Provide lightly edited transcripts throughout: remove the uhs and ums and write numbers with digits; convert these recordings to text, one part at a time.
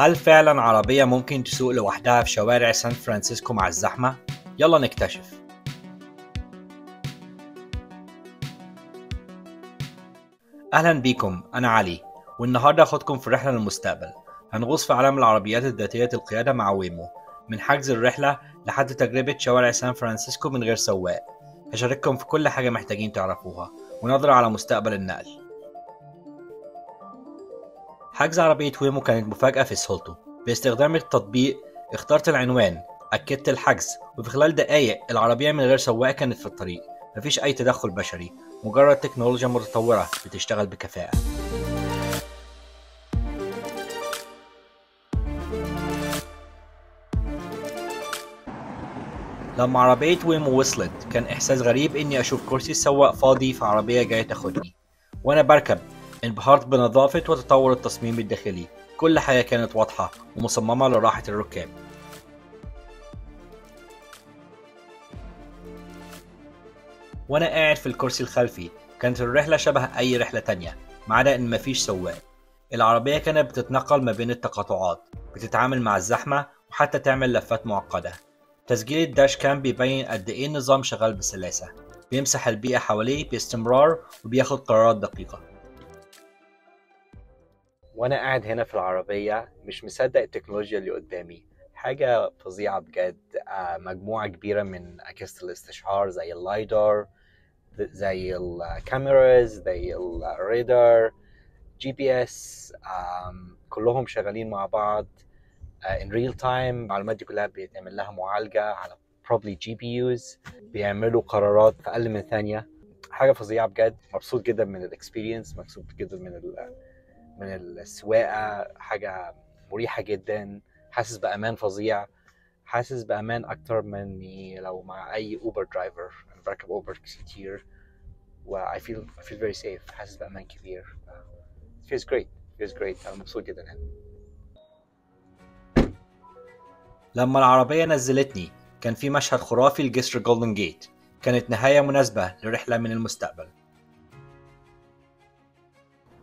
هل فعلا عربية ممكن تسوق لوحدها في شوارع سان فرانسيسكو مع الزحمة؟ يلا نكتشف. أهلا بيكم، أنا علي، والنهاردة هاخدكم في رحلة للمستقبل. هنغوص في عالم العربيات الذاتية القيادة مع ويمو، من حجز الرحلة لحد تجربة شوارع سان فرانسيسكو من غير سواق. هشارككم في كل حاجة محتاجين تعرفوها ونظرة على مستقبل النقل. حجز عربية ويمو كانت مفاجأة في سهولته. باستخدام التطبيق اخترت العنوان، أكدت الحجز، وفي خلال دقايق العربية من غير سواق كانت في الطريق. مفيش أي تدخل بشري، مجرد تكنولوجيا متطورة بتشتغل بكفاءة. لما عربية ويمو وصلت كان إحساس غريب إني أشوف كرسي السواق فاضي في عربية جاية تاخدني. وأنا بركب انبهرت بنظافة وتطور التصميم الداخلي. كل حاجة كانت واضحة ومصممة لراحة الركاب. وأنا قاعد في الكرسي الخلفي كانت الرحلة شبه أي رحلة تانية، ما عدا إن مفيش سواق. العربية كانت بتتنقل ما بين التقاطعات، بتتعامل مع الزحمة، وحتى تعمل لفات معقدة. تسجيل الداش كام بيبين قد إيه النظام شغال بسلاسة، بيمسح البيئة حواليه باستمرار وبياخد قرارات دقيقة. وأنا قاعد هنا في العربية مش مصدق التكنولوجيا اللي قدامي، حاجة فظيعة بجد. مجموعة كبيرة من أجهزة الاستشعار زي ال LiDAR، زي ال cameras، زي الرادار، GPS، كلهم شغالين مع بعض in real time. المعلومات دي كلها بيتعمل لها معالجة على probably GPUs، بيعملوا قرارات في أقل من ثانية. حاجة فظيعة بجد. مبسوط جدا من ال experience، مبسوط جدا من السواقة، حاجة مريحة جدا. حاسس بأمان فظيع، حاسس بأمان أكتر مني لو مع أي أوبر driver. أنا بركب أوبر كتير و I feel very safe، حاسس بأمان كبير. It feels great, feels great. أنا مبسوط جدا هنا. لما العربية نزلتني كان في مشهد خرافي لجسر جولدن جيت. كانت نهاية مناسبة لرحلة من المستقبل.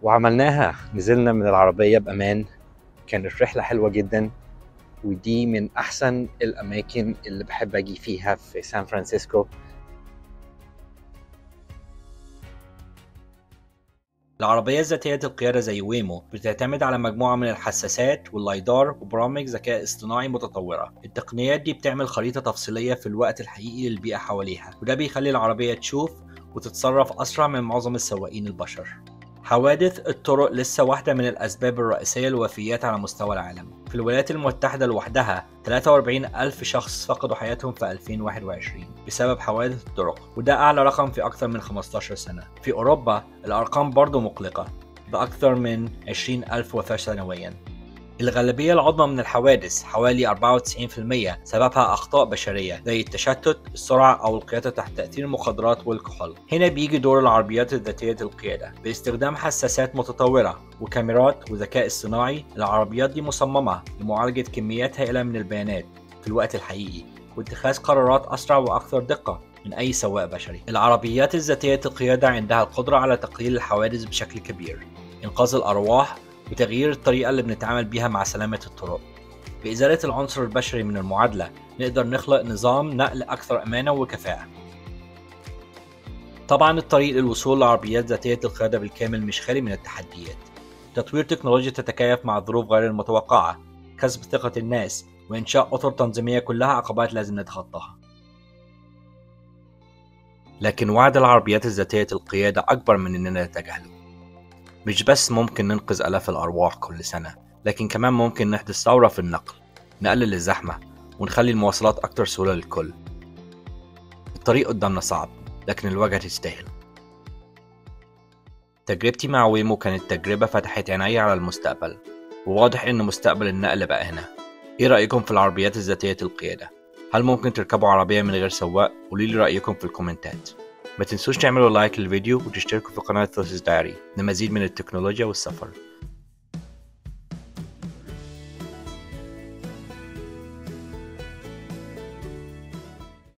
وعملناها، نزلنا من العربية بأمان. كانت رحلة حلوة جدا، ودي من أحسن الأماكن اللي بحب أجي فيها في سان فرانسيسكو. العربية الذاتية القيادة زي ويمو بتعتمد على مجموعة من الحساسات وال LiDAR وبرامج ذكاء اصطناعي متطورة. التقنيات دي بتعمل خريطة تفصيلية في الوقت الحقيقي للبيئة حواليها، وده بيخلي العربية تشوف وتتصرف أسرع من معظم السواقين البشر. حوادث الطرق لسه واحدة من الأسباب الرئيسية للوفيات على مستوى العالم. في الولايات المتحدة لوحدها 43 ألف شخص فقدوا حياتهم في 2021 بسبب حوادث الطرق، وده أعلى رقم في أكثر من 15 سنة. في أوروبا الأرقام برضو مقلقة، بأكثر من 20 ألف وفاة سنويا. الغالبية العظمى من الحوادث حوالي 94% سببها أخطاء بشرية زي التشتت، السرعة، أو القيادة تحت تأثير المخدرات والكحول. هنا بيجي دور العربيات الذاتية القيادة. باستخدام حساسات متطورة وكاميرات وذكاء اصطناعي، العربيات دي مصممة لمعالجة كميات هائلة من البيانات في الوقت الحقيقي واتخاذ قرارات أسرع وأكثر دقة من أي سواق بشري. العربيات الذاتية القيادة عندها القدرة على تقليل الحوادث بشكل كبير، إنقاذ الأرواح، وتغيير الطريقة اللي بنتعامل بيها مع سلامة الطرق. بإزالة العنصر البشري من المعادلة نقدر نخلق نظام نقل أكثر أمانة وكفاءة. طبعا الطريق للوصول لعربيات ذاتية القيادة بالكامل مش خالي من التحديات. تطوير تكنولوجيا تتكيف مع الظروف غير المتوقعة، كسب ثقة الناس، وإنشاء أطر تنظيمية كلها عقبات لازم نتخطاها. لكن وعد العربيات الذاتية القيادة أكبر من إننا نتجاهله. مش بس ممكن ننقذ آلاف الأرواح كل سنة، لكن كمان ممكن نحدث ثورة في النقل، نقلل الزحمة، ونخلي المواصلات أكتر سهولة للكل. الطريق قدامنا صعب، لكن الوجهة تستاهل. تجربتي مع ويمو كانت تجربة فتحت عيني على المستقبل، وواضح إن مستقبل النقل بقى هنا. إيه رأيكم في العربيات الذاتية القيادة؟ هل ممكن تركبوا عربية من غير سواق؟ قولولي رأيكم في الكومنتات. ما تنسوش تعملوا like للفيديو وتشتركوا في قناة ثوسس دايري لمزيد من التكنولوجيا والسفر.